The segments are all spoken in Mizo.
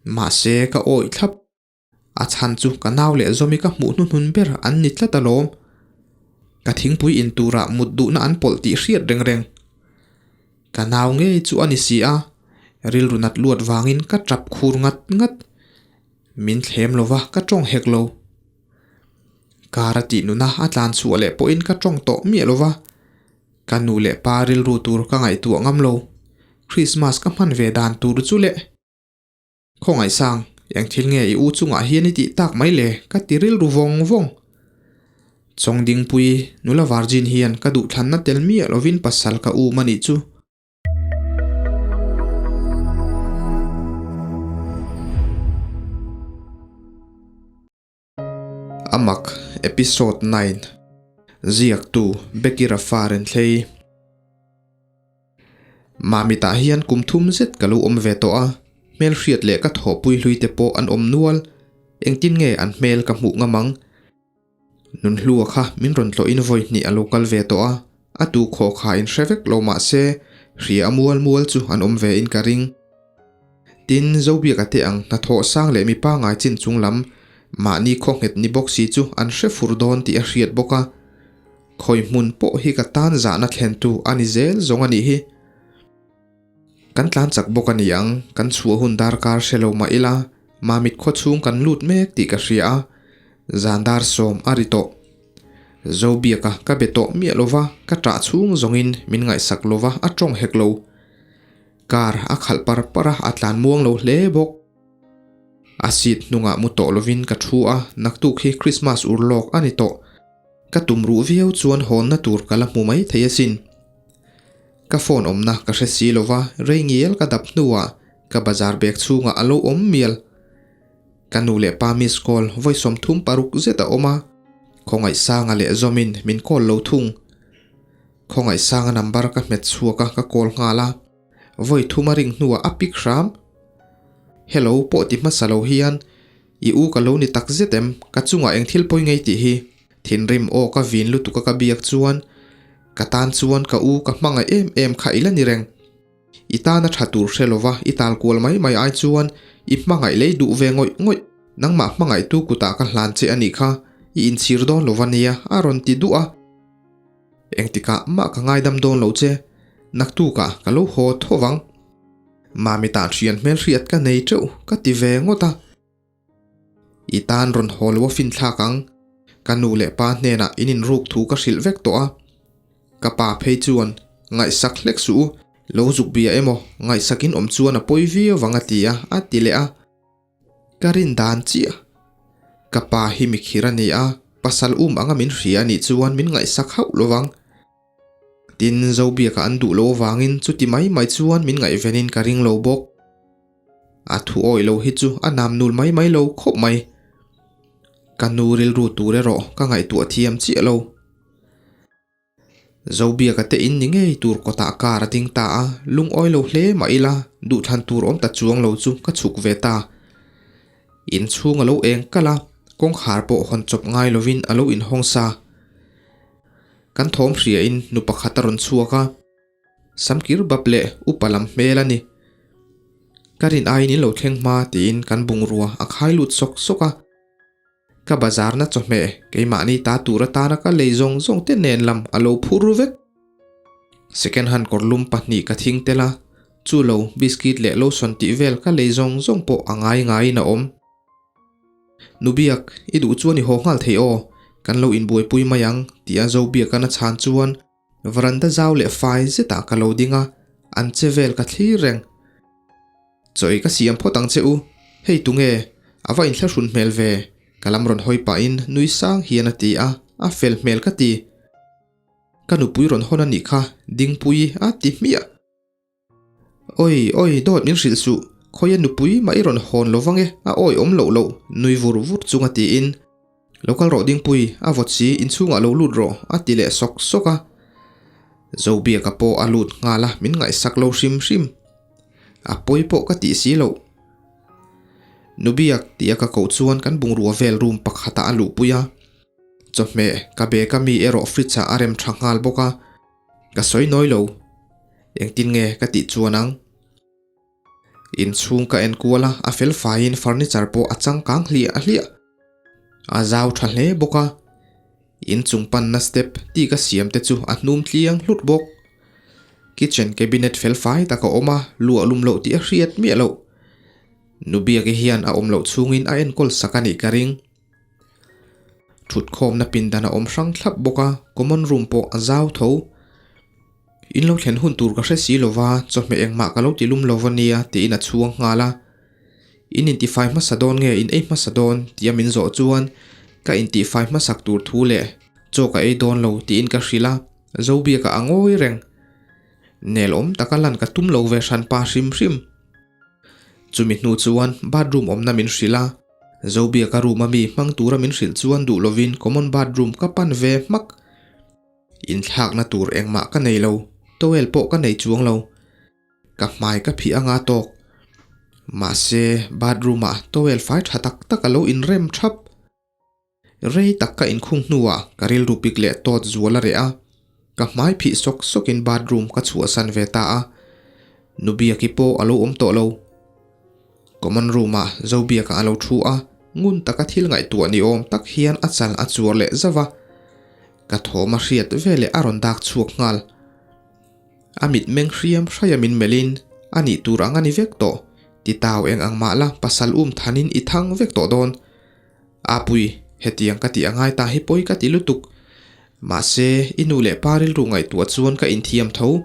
Mahse ka awih thlap. A chhan chu ka nau leh Zawmi ka hmuh hnuhnun ber an ni tlat alawm. Ka thingpui in turah mut duhna an pawlh tih hriat reng reng. Ka nau ngei chu a ni si a, rilru nat luat vangin ka tap khur ngat ngat. Min thlem lova ka tawng hek lo. Kar a tih nuna a tlan chhuah leh pawhin ka tawng tawh miah lova, ka nu leh pa rilru tur ka ngaihtuah ngam lo. Christmas ka hman ve dan tur chu leh. Khawngaihsang, eng thil nge i u chungah hian i tih tak mai le? ka ti rilru vawng vawng. Chawngdingpui, nula virgin hian ka duhthlanna tel miah lovin pasal ka um a nih chu. Amak, Episode 9 Ziaktu, Becky Rafa Renthlei Mamitah hian kum thum zet ka lo awm ve tawh a, hmelhriat leh ka thawhpui hlui te pawh an awm nual, engtin nge an hmel ka hmuh ngam ang? Nunhlua kha min rawn tlawhin vawi hnih a lo kal ve tawh a, a tu khawh kha in hre vek lo mah se, hria a mual mual chu an awm ve in ka ring. Tin, Zobiaka te ang hnathawh sang leh mi pangngai chin chung lam mahni khaw nghet ni bawk si chu an hre fur dawn tih a hriat bawk a. Khawi hmun pawh hi ka tan zahna thlentu a ni zel zawng a nih hi. Kan tlan chak bawk a ni ang, kan chhuah hun darkar hre lo mah ila, Mamit khaw chhung kan lut mek tih ka hria a, zan dar sawm a ri tawh. Zobiaka ka be tawh miah lova, ka ṭah chhung zawngin min ngaihsak lova a ṭawng hek lo. Car a khalh par par a, a tlan muang lo hle bawk. A seat hnungah mu tawh lovin ka thu a, naktuk hi Christmas ur lawk a ni tawh. Ka tum ruh viau chuan hawnna tur ka la hmu mai thei asin. Ka phone awmna ka hre si lova, rei ngial ka dap hnuah ka bazar bag chhungah a lo awm mial. Ka nu leh pa miss call vawi 36 zet a awm a, khawngaihsanga leh zawmin min call lo thung. Khawngaihsanga number ka hmet chhuak a, ka call nghal a. Vawi thum a ring hnuah a pick hram. Hello pawh ti hmasa lo hian, I u ka lo ni tak zet em? Ka chungah eng thil pawi ngei tih hi? Thinrim aw ka vin lutuk a ka biak chuan, ka tan chuan ka u ka hmangaih em em kha i la ni reng. I tana tha tur hre lova i tal kual mai mai ai chuan i hmangaih lei duh ve ngawih ngawih. Nangmah hmangaihtu kutah ka hlan che a nih kha, i inchhir dawn lova nia a rawn ti duh a. Engtikah mah ka ngaidam dawn lo che, naktukah ka lo haw tho vang. Mami tan hrian hmelhriat ka nei teuh ka ti ve ngawt a. I tan rawn haw lo a finthlak ang, ka nu leh pa hnenah in inruk thu ka hrilh vek tawh a. Ka pa phei chuan ngaihsak hlek suh u, lo zuk bia emaw ngaihsakin awm chuan a pawi viau vang a ti a, a ti leh a. Ka rin dan chiah. Ka pa hi mikhir a ni a, pasal um anga min hria a nih chuan min ngaihsak hauh lo vang. Tin, Zobiaka an duh lo avangin chuti mai mai chuan min ngaihvenin ka ring lo bawk. A thu awih lo hi chu a nam nul mai mai lo khawp mai. Ka nu rilru tur erawh ka ngaihtuah thiam chiah lo. Zobiaka te in ni ngei tur kawtah car a ding ta a, lungawi lo hle mah ila duhthlan tur awm ta chuang lo chu ka chhuk ve ta. In chhung a lo eng kalh a, kawngkhar pawh hawn chawp ngai lovin a lo inhawng sa. Kan thawm hriain nu pakhat a rawn chhuak a. Samkir bap leh upa lam hmel a ni. Ka rin aiin in lo thleng hma tiin kan bungrua a khai lut sawk sawk a. Ka bazar na chawhmeh keimahni ta tur atana ka lei zawng zawng te nen lam a lo phur vek. Second hand kawrlum pahnih ka thing tel a, chu lo biscuit leh lotion tih vel ka lei zawng zawng pawh a ngai ngaiin a awm. Nubiak, i duh chuan i haw nghal thei aw, kan lo inbuaipui mai ang, tia Zobiaka'n a chhan chuan Veranda zau leh fai zetah ka lo ding a, an che vel ka thlir reng. Chawi ka siam phawt ang che u, hei tunge, a va inthlahrun hmel ve, ka lam rawn hawi pahin nui sang hian a ti a, a fel hmel ka ti. Ka nupui rawn hawn a nih kha, Dingpui a ti hmiah. Oi, oi, dawt min hrilh suh, khawia nupui mah i rawn hawn lo vang e, a awi awm loh loh, nui vur vur chunga tiin, Lo kal rawh Dingpui, a vawt si, inchhungah lo lut rawh, a ti leh sawk sawk a. Zobiaka pawh a lut nghal a, min ngaihsak lo hrim hrim. A pawi pawh ka tih si loh. Nubiak tia ka koh chuan kan bungrua vel room pakhatah a luhpui a. Chawhmeh ka bag a mi erawh fridge ah a rem tha nghal bawk a. Ka sawi nawi lo. Engtin nge ka tih chuan ang? Inchhung ka en kual a, a fel faiin furniture pawh a changkang hliah hliah. A zau tha hle bawk a, inchung panna step tih ka siam te chu a hnum tliang hlut bawk. Kitchen cabinet fel fai tak a awm a, luah lum loh tih a hriat miah loh. Nubiaki hian a awm loh chhungin a enkawl sak a nih ka ring. Thutkhawmna pindan a awm hrang thlap bawk a, common room pawh a zau tho. In lo thlen hun tur ka hre si lova, chawhmeh engmah ka lo ti lum lo va nia tiin a chhuang nghal a. In intifai hmasa dawn nge in ei hmasa dawn tia min zawh chuan ka intihfai hmasak tur thu leh chaw ka ei dawn lo tiin ka hrilh a, Zobiaka a ngawi reng. Nel awm taka lan ka tum lo ve hran pa hrim hrim. Chumi hnu chuan bathroom awmna min hrilh a, Zobiaka room a mi hmang tura min hrilh chuan duh lovin common bathroom ka pan ve hmak. Inthlakna tur engmah ka nei lo, towel pawh ka nei chuang lo. Ka hmai ka phih anga tawk. Mahse, bathroom ah towel fai tha tak tak a lo inrem thap. Rei tak ka inkhung hnuah ka rilru pik leh tawt zual a reh a, ka hmai phih sawk sawkin bathroom ka chhuahsan ve ta a. Nubiaki pawh a lo awm tawh lo. Common room ah Zobiaka a lo thu a, ngun taka thil ngaihtuah ni awm tak hian a chal a chuar leh zauh a. Ka thawm a hriat veleh a rawn dak chhuak nghal. A mitmeng hriam hraia min melhin, A nih tur ang a ni vek tawh, ti tau eng ang mah la pasal um thanin i thang vek tawh dawn. Apui, hetiang ka tih a ngai ta hi pawi ka ti lutuk. Mahse, i nu leh pa rilru ngaihtuah chuan ka inthiam tho.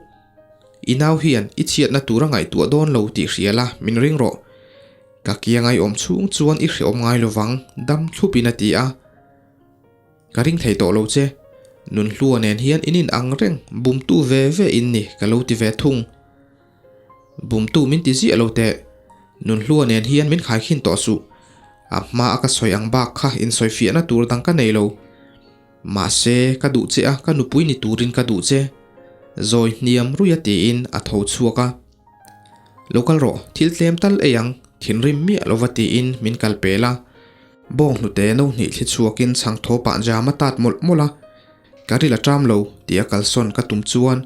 I nau hian i chhiatna tur a ngaihtuah dawn lo tih hria la, min ring rawh. Ka kiang ai awm chhung chuan i hreawm ngai lovang, dam thlupin a ti a. Ka ring thei tawh lo che. Nunhlua nen hian in in ang reng, bumtu ve ve in ni ka lo ti ve thung. Bumtu min ti ziah lo teh. Nunhlua nen hian min khaikhin tawh suh. A hma a ka sawi ang bak kha insawifiahna tur dang ka nei lo. Mahse, ka duh che a, ka nupui ni turin ka duh che. Zawi hniam ruia tiin a tho chhuak a. Lo kal rawh, thil tlem tal ei ang, thinrim miah lova tiin min kal pel a. Bawng hnute no hnih thli chhuakin chhang tho pah jam a tat mawlh mawlh a. Ka ril a ṭam lo, tia kalsawn ka tum chuan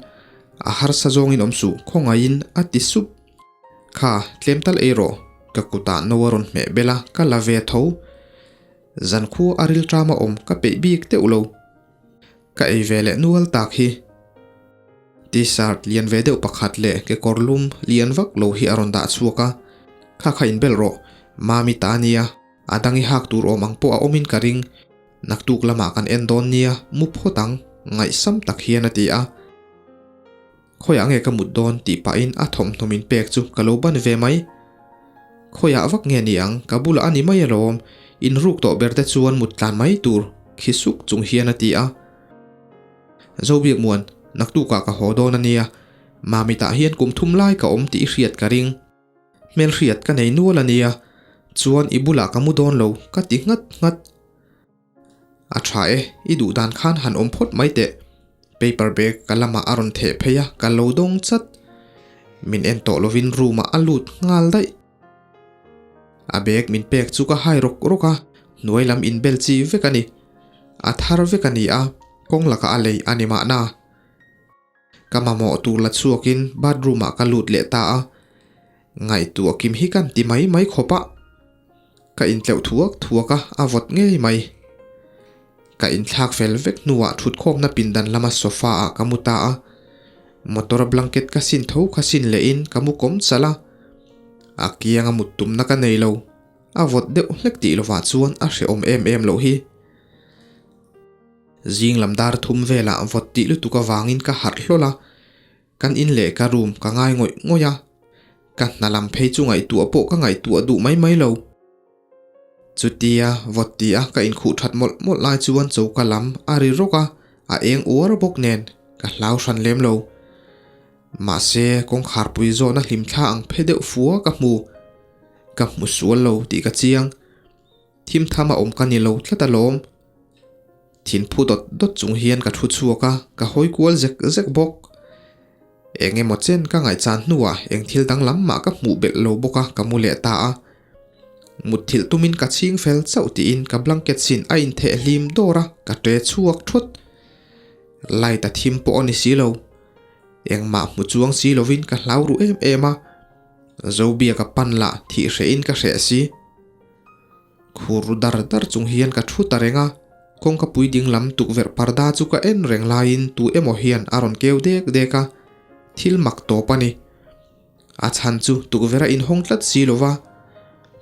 a harsa zawngin awm suh, khawngaihin a ti sup. Kha, tlem tal ei rawh, ka kutah no a rawn hmeh bel a, ka la ve tho. Zankhua a ril ṭam a awm ka peih bik deuh lo. Ka ei ve leh nual tak hi. T-shirt lian ve deuh pakhat leh kekawr lum lian vak lo hi a rawn dah chhuak a. Kha kha inbelh rawh, Mami ta ania, a dang i hak tur awm ang pawh a awmin ka ring. Naktuk lamah kan en dawn nia, mu phawt ang, ngaihsam tak hian a ti a. Khawiah nge ka mut dawn tih pahin a thawmhnaw min pek chu ka lo ban ve mai. Khawiah vak nge ni ang, ka bulah a ni mai alawm, inruk tawh ber te chuan mut tlan mai tur, khi suk chung hian a ti a. Zobiakmuan, naktukah ka haw dawn a nia, Mamitah hian kum thum lai ka awm tih i hriat ka ring. Hmelhriat ka nei nual a nia, chuan i bulah ka mu dawn lo, ka ti nghat nghat. A tha e, i duh dan khan han awm phawt mai teh. Paper bag ka lamah a rawn theh phei a, ka lo dawng chat. Min en tawh lovin room ah a lut nghal daih. A bag min pek chu ka hai rawk rawk a, hnuai lam inbel chi vek a ni. A thar vek a ni a, kawng lakah a lei a ni mahna. Ka mamawh tur la chhuakin bathroom ah ka lut leh ta a, ngaihtuah kim hi kan ti mai mai khawp a. Ka intleuh thuak thuak a, a vawt ngei mai. Ka inthlak fel vek hnuah thutkhawmna pindan lama sofa ah ka mu ta a, motor a blanket ka sin tho kha sin lehin ka mu kawm chalh a. A kianga mut tumna ka nei lo, a vawt deuh hlek tih lovah chuan a hrehawm em em loh hi. Zing lam dar thum velah vawt tih lutuk avangin ka harh hlawl a, kan in leh ka room ka ngai ngawih ngawih a, ka hna lam phei chu ngaihtuah pawh ka ngaihtuah duh mai mai lo. Chutia vawt ti a ka inkhuh that mawlh mawlh lai chuan choka lam a ri rawk a, a eng uar bawk nen ka hlau hran lem lo. Mahse kawngkharpui zawhna hlimthla ang phe deuh fua ka hmu. Ka hmu sual lo tih ka chiang. Thim tham a awm ka ni lo tlat alawm. Thin phu dawt dawt chung hian ka thu chhuak a, ka hawi kual zek zek bawk. Eng emaw chen ka ngaihchan hnuah eng thil danglam mah ka hmuh belh lo bawk a, ka mu leh ta a. Mutthilh tumin ka chhing fel chauh tiin ka blanket sin a intheh hlim dawr a, ka ṭe chhuak thut. Light a thim pawh a ni si lo. Engmah hmu chuang si lovin ka hlau ru em em a. Zobiaka pan lah thih hrehin ka hreh si. Khur ru dar dar chung hian ka thu ta reng a, kawngka pui ding lam tukverh parda chu ka en reng laiin tu emaw hian a rawn keu dek dek a, thil mak tawp a ni. A chhan chu tukverh a inhawng tlat si lo va,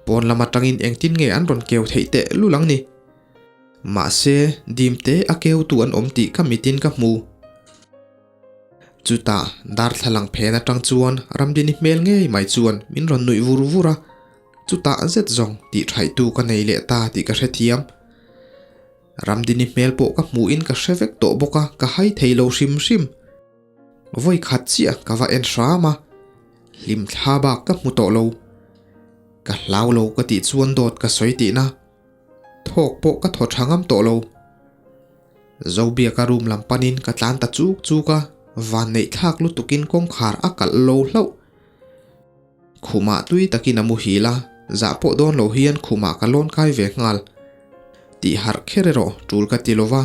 pawn lam atangin engtin nge an rawn keu theih teh lul ang ni? Mahse, dim te a keutu an awm tih ka mitin ka hmu. Chutah darthlalang phen atang chuan Ramdini hmel ngei mai chuan min rawn nuih vur vur a, chutah zet zawng tih thaihtu ka nei leh ta tih ka hrethiam. Ramdini hmel pawh ka hmuhin ka hre vek tawh bawk a, ka hai thei lo hrim hrim. Vawi khat chiah ka va en hram a, hlim thla bak ka hmu tawh lo. Ka hlau lo ka tih chuan dawt ka sawi tihna. Thawk pawh ka thaw tha ngam tawh lo. Zobiaka room lam panin ka tlan ta chuk chuk a, vanneih thlak lutukin kawngkhar a kalh lo hlauh. Khumah tui takin a muhil a, zah pawh dawn lo hian khumah ka lawn kai ve nghal. Tih harh kher erawh tul ka ti lova,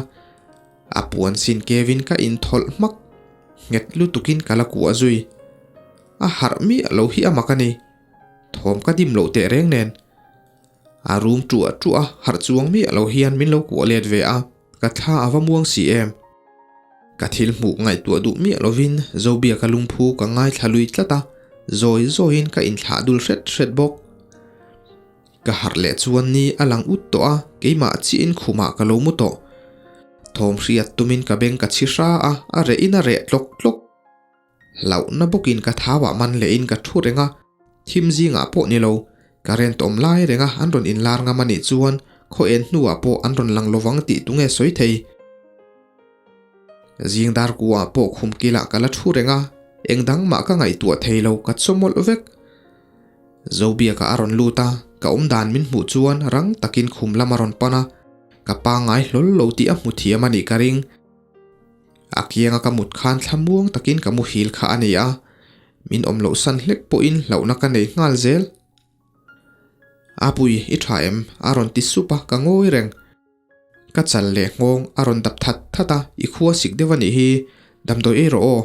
a puan sin kevin ka inthawlh hmak. Nghet lutukin ka la kuah zui. A harh miah lo hi a mak a ni. Thawm ka dim loh teh reng nen. A rum ṭuah ṭuah a, harh chuang miah lo hian min lo kuah let ve a, ka thla a va muang si em. Ka thil hmuh ngaihtuah duh miah lovin Zobiaka lungphu ka ngaithla lui tlat a, zawi zawiin ka inthlah dul hret hret bawk. Ka harh leh chuan ni a lang ut tawh a, keimah chiahin khumah ka lo mu tawh. Thawm hriat tumin ka beng ka chhi hra a, a rehin a reh tlawk tlawk. Hlauhna bawkin ka thauah man lehin ka thu reng a, thim zingah pawh ni lo, current awm lai renga an rawn inlar ngam a nih chuan khaw en hnuah pawh an rawn lang lovang tih tunge sawi thei. Zing dar kuah pawh khum kilah ka la thu reng a, eng dang mah ka ngaihtuah thei lo ka chaw mawlh vek. Zobiaka a rawn lut a, ka awm dan min hmuh chuan rang takin khum lam a rawn pan a, ka pangngai hlawl lo tih a hmu thiam a nih ka ring. A kianga ka mut khan thlamuang takin ka muhil kha a ni a, min awm loh san hlek pawhin hlauhna ka nei nghal zel. Apui, i tha em? a rawn ti sup a, ka ngawi reng. Ka chal leh nghawng a rawn dap that that a, i khua sik deuh a nih hi, damdawi ei rawh aw,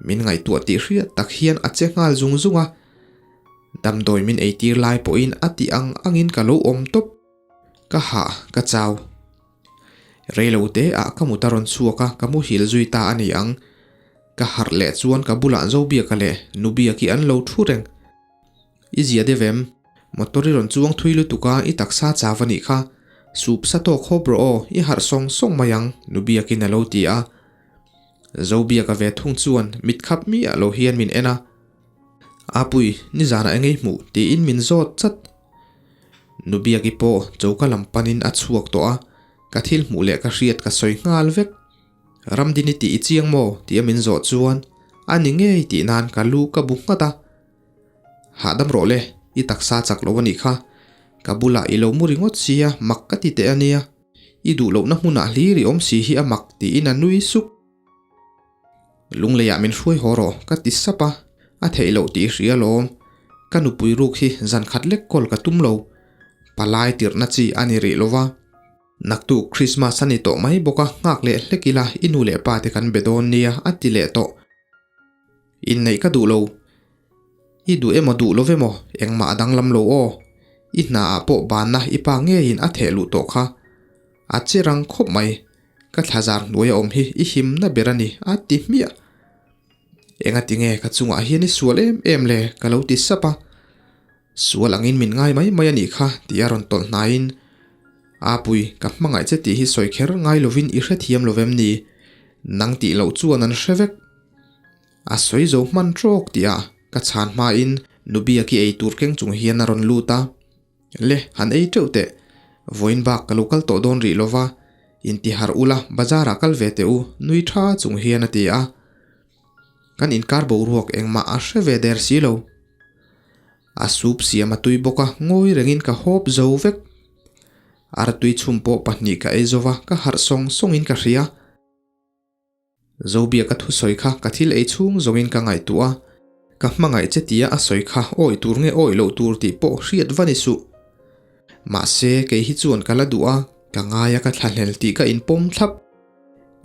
min ngaihtuah tih hriat tak hian a che nghal zung zung a. Damdawi min eitir lai pawhin a tih ang angin ka lo awm tawp. Ka hah, ka chau. Reilo te ah ka mut a rawn chhuak a, ka muhil zui ta a ni ang. Ka harh leh chuan ka bulah Zobiaka leh Nubiaki an lo thu reng. I zia deuh em? Motor i rawn chuang thui lutuk a, i taksa chau a nih kha. Sup sa tawk hawp rawh aw, i harh sawng sawng mai ang, Nubiakin a lo ti a. Zobiaka ve thung chuan mit khap miah lo hian min en a. Apui, nizanah engei hmuh? tiin min zawt chat. Nubiaki pawh choka lam panin a chhuak tawh a, ka thil hmuh leh ka hriat ka sawi nghal vek. Ramdini tih i chiang maw? tih a min zawh chuan a ni ngei tih nan ka lu ka bu nghat a. Hahdam rawh le, i taksa chak lo a nih kha. Ka bulah i lo mu ringawt sia, mak ka ti teh a nia. I duh lohna hmunah hlir i awm si hi a mak tiin a nui sup. Lungleiah min hruai haw rawh ka ti sap a, a theih loh tih i hria alawm. Ka nupui ruk hi zan khat lek kawl ka tum lo. Palai tirhna chi a ni rih lo va. Naktuk Christmas a ni tawh mai bawk a, nghak leh hlek ila i nu leh pa te kan be dawn nia a ti leh tawh. Inneih ka duh lo. I duh emaw duh lo emaw engmah a danglam lo aw. I hnaah pawh banna i pa ngeiin a theh luh tawh kha. A che rang khawp mai. Ka thlazar hnuai a awm hi i himna ber a ni a ti hmiah. Engati nge ka chungah hian i sual em em le ka lo ti sap a. Sual angin min ngai mai mai a nih kha tih a rawn tawlh hnaiin, Apui, ka hmangaih che tih hi sawi kher ngai lovin i hrethiam lo vem ni? Nang tih loh chuan an hre vek. A sawi zo hman trawk tih a ka chhan hmain Nubiaki ei tur keng chung hian a rawn lut a. Le, han ei teuh teh. Vawiin bak ka lo kal tawh dawn rih lova, intiharh ula bazar ah kal ve teh u, nui tha chung hian a ti a. Kan inkar boruak engmah a hre ve der si lo. A soup siam a tui bawk a, ngawi rengin ka hawp zo vek. Artui chhum pawh pahnih ka ei zo va, ka harh sawng sawngin ka hria. Zobiaka thusawi kha ka thil ei chhung zawngin ka ngaihtuah a, ka hmangaih che tia a sawi kha awi tur nge awi loh tur tih pawh hriat va ni suh. Mahse, kei hi chuan ka la duh a, ka ngai a ka thlahlel tih ka inpawm thlap.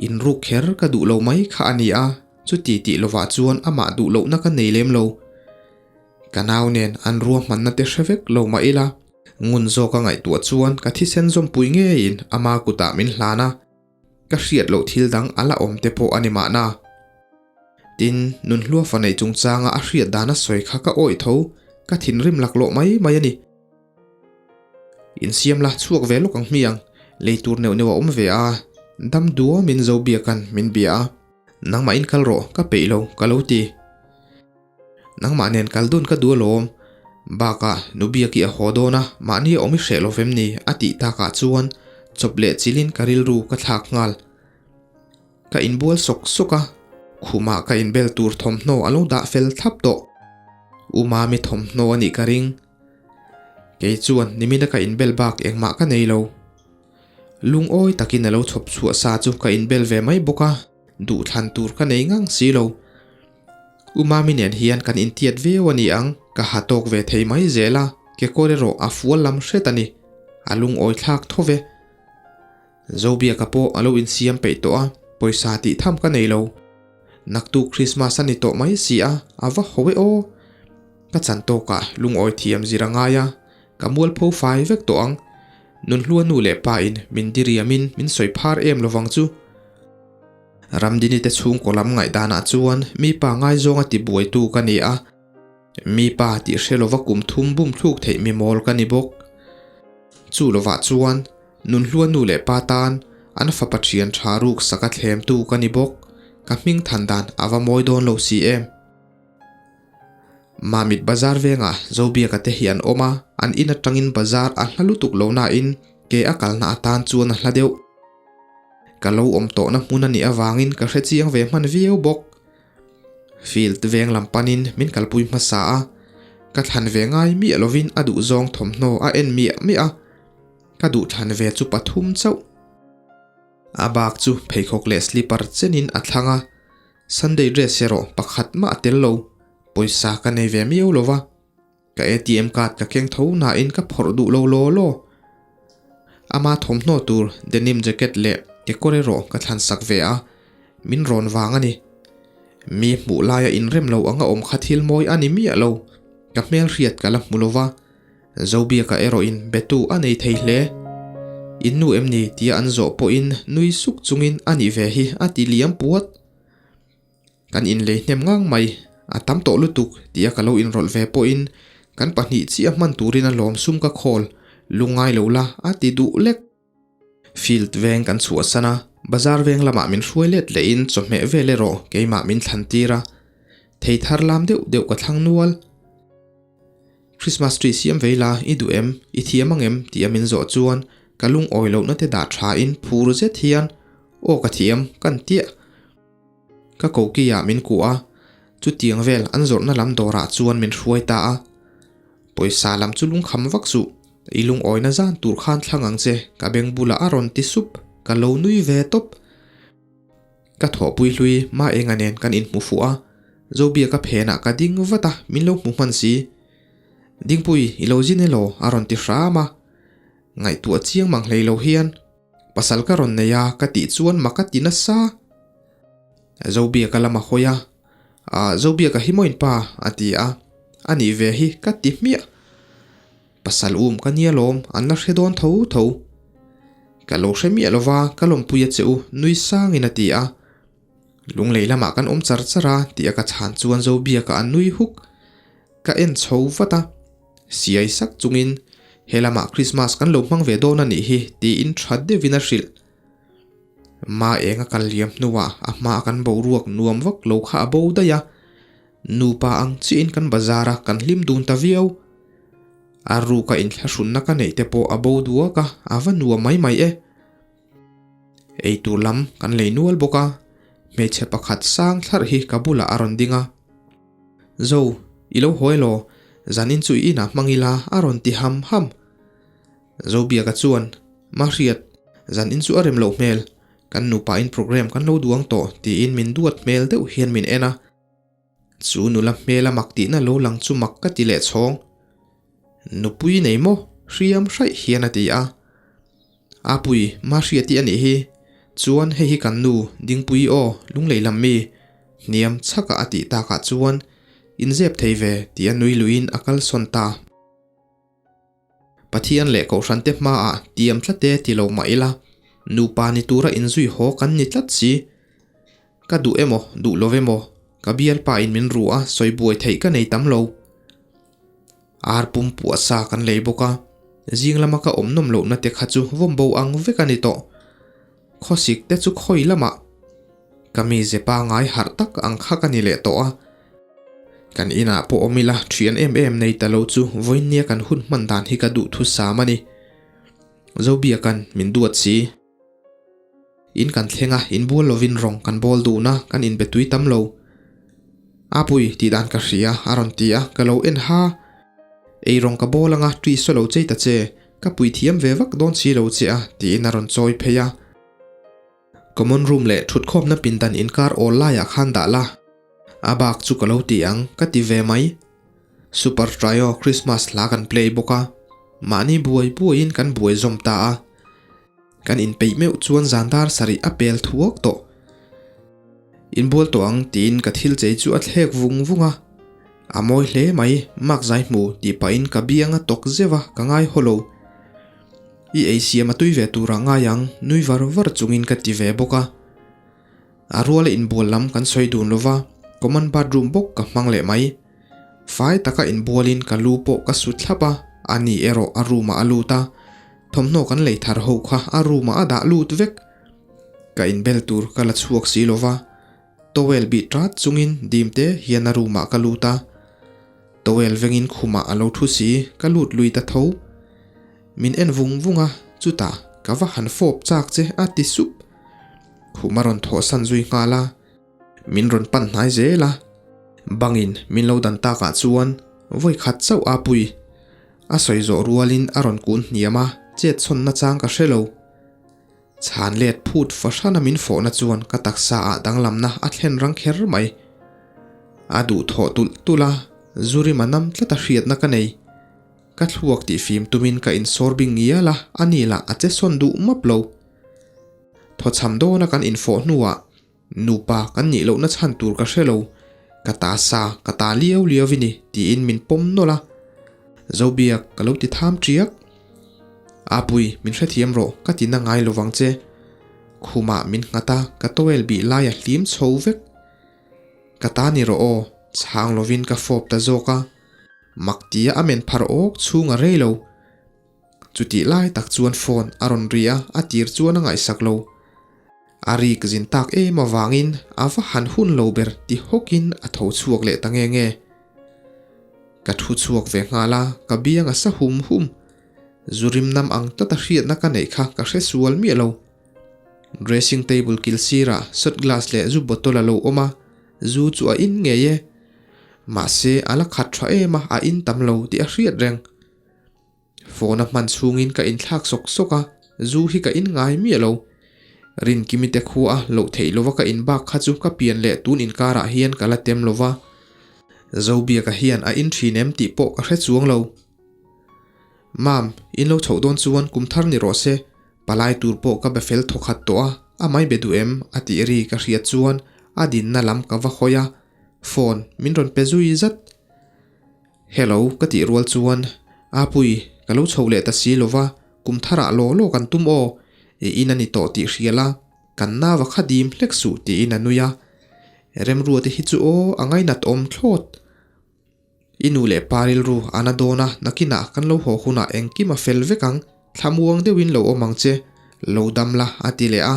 Inruk kher ka duh lo mai kha a ni a, chuti tih lovah chuan amah duh lohna ka nei lem lo. Ka nau nen an ruahmanna te hre vek lo mah ila, ngun zawka ngaihtuah chuan ka thisen zawmpui ngeiin ama kutah min hlan a, ka hriat loh thil dang a la awm te pawh a ni mahna. Tin, Nunhlua fa neih chungchanga a hriat dan a sawi kha ka awih tho, ka thinrim laklawh mai mai a ni. Insiam la chhuak ve lawk ang hmiang, lei tur neuh neuh a awm ve a, dam duamin Zobiaka'n min bia a, nangmah in kal rawh, ka peih lo, ka lo ti. Nangmah nen kal dun ka duh alawm, bakah Nubiaki a haw dawn a, mahni a awm i hreh lo vem ni? a tih takah chuan chawp leh chilhin ka rilru ka thlak nghal. Ka inbual sawk sawk a, khumah ka inbel tur thawmhnaw a lo dah fel thlap tawh. U Mami thawmhnaw a nih ka ring. Kei chuan nimina ka inbel bak engmah ka nei lo. Lungawi takin a lo chhawp chhuah sa chu ka inbel ve mai bawk a, duhthlan tur ka nei ngang si lo. U Mami nen hian kan intiat viau a ni ang, ka ha tawk ve thei mai zel a, kekawr erawh a fual lam hret a ni. A lungawi thlak tho ve. Zobiaka pawh a lo insiam peih tawh a, pawisa tih tham ka nei lo. Naktuk Christmas a ni tawh mai si a, a va ho e aw. Ka chan tawkah lungawi thiam zir a ngai a, ka mualpho fai vek tawh ang. Nunhlua nu leh pa in min diriamin min sawi phar em lovang chu. Ramdini te chhungkaw lam ngaihdanah chuan mi pa ngaizawnga tibuaitu ka ni a, Mi pa tih hre lova kum thum bum thluk theih mi mawl ka ni bawk. Chu lovah chuan Nunhlua nu leh pa tan an fapa thian tha ruk saka thlemtu ka ni bawk. Ka hming than dan a va mawi dawn lo si em. Mamit bazar vengah Zobiaka te hi an awm a, an in atangin bazar a hla lutuk lo nain ke a kalna atan chuan a hla deuh. Ka lo awm tawhna hmun a nih avangin ka hre chiang ve hman viau bawk. Field veng lam panin min kalpui hmasa a, ka thlan ve ngai miah lovin a duhzawng thawmhnaw a en miah miah a, ka duh thlan ve chu pathum chauh. A bak chu pheikhawk leh slipper chenin a thlang a, Sunday dress erawh pakhat mah a tel lo, pawisa ka nei ve miau lova. Ka ATM card ka keng tho nain ka phawrh duh lo law law. Ama thawmhnaw tur denim jacket leh kekawr erawh ka thlan sak ve a, min rawn vang a ni. Mi hmuh laia inrem lo anga awm kha thil mawi a ni miah lo, ka hmelhriat ka la hmu lo va, Zobiaka erawhin betu a nei thei hle. In nu em ni tia an zawh pawhin nui suk chungin a nih ve hi a ti liam puat. Kan inlei hnem ngang mai, a tam tawh lutuk tia ka lo inrawlh ve pawhin kan pahnih chiah hman turin a lawm sum ka khawl, lungngai lo la a ti duh lek. Field veng kan chhuahsan a, bazar veng lamah min hruai let lehin chawhmeh vel erawh keimah min thlan tir a, thei thar lam deuh deuh ka thlang nual. Christmas tree siam vei la, i duh em? I thiam ang em? Tia min zawh chuan ka lungawi lohna te dah thain phur zet hian aw ka thiam kan tiah. Ka koki ah min kuah a, chutiang vel an zawrhna lam dawrah chuan min hruai ta a. Pawisa lam chu lungkham vak suh, i lungawina zan tur khan thlang ang che, ka beng bulah a rawn ti sup, ka lo nui ve tawp. Ka thawhpui hlui Maenga nen kan inhmu fuh a, Zobiaka phenah ka ding vat a, min lo hmu hman si. Dingpui, i lo zin elaw? a rawn ti hram a. Ngaihtuah chiang mang hlei lo hian. Pasal ka rawn nei a ka tih chuan mak a ti nasa. Zobiaka lama hawi a, Ah Zobiaka hi maw in pa? a ti a, a nih ve hi ka ti hmiah. Pasal um ka nia lawm, an la hre dawn tho tho. Ka lo hre miah lova ka lawmpui a che u, nui sangin a ti a. Lunglei lamah kan awm char char a tih a ka chhan chuan Zobiaka a nui huk. Ka en chho vat a. Siai sak chungin, He lamah Krismas kan lo hmang ve dawn a nih hi, tiin tha deuhin a hrilh. Ma eng a kal liam hnuah a hmaa kan boruak nuam vak lo kha a bo daih a, nupa ang chiahin kan bazar a, kan hlim dun ta viau. A ruka inthlahrunna ka neih te pawh a bo duak a, a va nuam mai mai e. Eitur lam kan lei nual bawk a, hmeichhe pakhat sang thlarh hi ka bulah a rawn ding a. Zo, i lo hawi elaw? Zanin chu i inah hmang ila a rawn ti ham ham. Zobiaka chuan, Mahriat, zanin chu a rem loh hmel, kan nupain programme kan lo duang tawh tiin min duat hmel deuh hian min en a. Chu nula hmela mak tihna lo lang chu mak ka ti leh chhawng. Nupui nei maw? Hriam hraih hian a ti a. Apui, Mahriati a nih hi. Chuan hei hi kan nu, Dingpui aw, lunglei lam mi. Hniam chhaka a tih takah chuan Inzep thei ve, tia nui luiin a kalsawn ta. Pathian leh Kohhrante hmaah tiam tlat e ti lo mah ila, nupa ni tura inzui haw kan ni tlat si. Ka duh emaw, duh lo emaw, ka bialpa in min ru a, sawi buai theih ka nei tam lo. Ar pum puah sa kan lei bawk a, zing lama ka awm nawm lohna te kha chu vawm bo ang vek a ni tawh. Khawsik te chu khawi lamah ka mize pangai harh tak ang kha ka ni leh tawh a. Kan inah pawh awm ila thian em em nei ta lo chu vawiinnia kan hun hman dan hi ka duh thusam a ni. Zobiaka'n min duat si. In kan thleng a, inbual lovin rawng kan bawl duhna kan inbe tui tam lo. Apui tih dan ka hria a rawn ti a, ka lo en ha. Ei rawng ka bawl anga tui saw lo chei ta che, ka pui thiam ve vak dawn si lo che a tiin a rawn chawi phei a. Common room leh thutkhawmna pindan inkar awl laiah khan dah la, a bak chu ka lo ti ang ka ti ve mai. Super Trio Christmas hla kan play bawk a, mahni buai buaiin kan buai zawm ta a. Kan inpeih meuh chuan zan dar sarih a pel thuak tawh. Inbual tawh ang tiin ka thil chei chu a thlek vung vung a. A mawi hle mai, mak zai hmu tih pahin ka biang a tawk zeuh a, ka ngai haw lo. I ei siam a tui ve turah ngai ang, nui var var chungin ka ti ve bawk a. A ruala inbual lam kan sawi dun lo va, common bathroom bawk ka hmang leh mai. Fai taka inbualin ka lu pawh ka su thlap a, ani erawh a room ah a lut a, thawmhnaw kan lei thar ho kha a room ah a dah lut vek. Ka inbel tur ka la chhuak si lo va, towel bih tat chungin dim te hian a room ah ka lut a. Towel vengin khumah a lo thu si, ka lut lui ta tho. Min en vung vung a, chutah ka va han fawp chak che a ti sup. Khum a rawn thawhsan zui nghal a, min rawn pan hnai zel a. Bangin min lo dan takah chuan vawi khat chauh a pui. A sawi zawh rualin a rawn kun hniam a, chet chhawn nachang ka hre lo. Chhan let phut fahrana min fawhna chuan ka taksa ah danglamna a thlen rang kher mai. A duhthawh tulh tulh a, Zurima nam tlata hriatna ka nei. Ka thluak tih fim tumin ka insawr bing ngial a, a ni lah a che sawn duh map lo. Thawchham dawna kan infawh hnuah nupa kan nih lohna chhan tur ka hre lo, ka ta sa, ka ta liau liau i ni tiin min pawm nawlh a. Zobiak ka lo ti tham ṭiak. Apui, min hrethiam rawh, ka ti na ngai lovang che. Khumah min nghat a, ka towel bih lai a hlim chho vek. Ka ta ni rawh aw, chhang lovin ka fawp ta zawk a. Mak tia a men phar awk chhung a rei lo. Chutih lai tak chuan phone a rawn ri a, a tir chuan a ngaihsak lo. A rik zin tak em avangin a va han hun lo ber ti hawkin a tho chhuak leh ta nge nge. Ka thu chhuak ve nghal a, ka biang a sa hum hum. Zu rim nam ang tlat a hriatna ka neih kha ka hre sual miah lo. Dressing table kil sirah shot glass leh zu bottle a lo awm a, zu chu a in ngei e. Mahse, a la khat tha em a, a in tam lo tih a hriat reng. Phone a hman chhungin ka inthlak sawk sawk a, zu hi ka in ngai miah lo. Rinkimi te khua a loh theih lova ka in bak kha chu ka pian leh tun inkarah hian ka la tem lova. Zobiaka hian a in thin em tih pawh ka hre chuang lo. Mam, in lo chhoh dawn chuan kum thar ni rawh se, Palai tur pawh ka be fel thawkhat tawh a, a mai be duh em? a tih ri ka hriat chuan a dinna lam ka va hawi a, phone min rawn pe zui zat. Hello ka tih rual chuan, Apui, ka lo chho leh ta si lo va, kum tharah law law kan tum aw, i in a ni tawh tih hria la, kan nau a kha dim hlek suh tiin a nui a. Remruate hi chu aw a ngainat awm thlawt. I nu leh pa rilru a na dawn a, nakinah kan lo haw hunah engkim a fel vek ang, thlamuang deuhin lo awm ang che, lo dam la a ti leh a.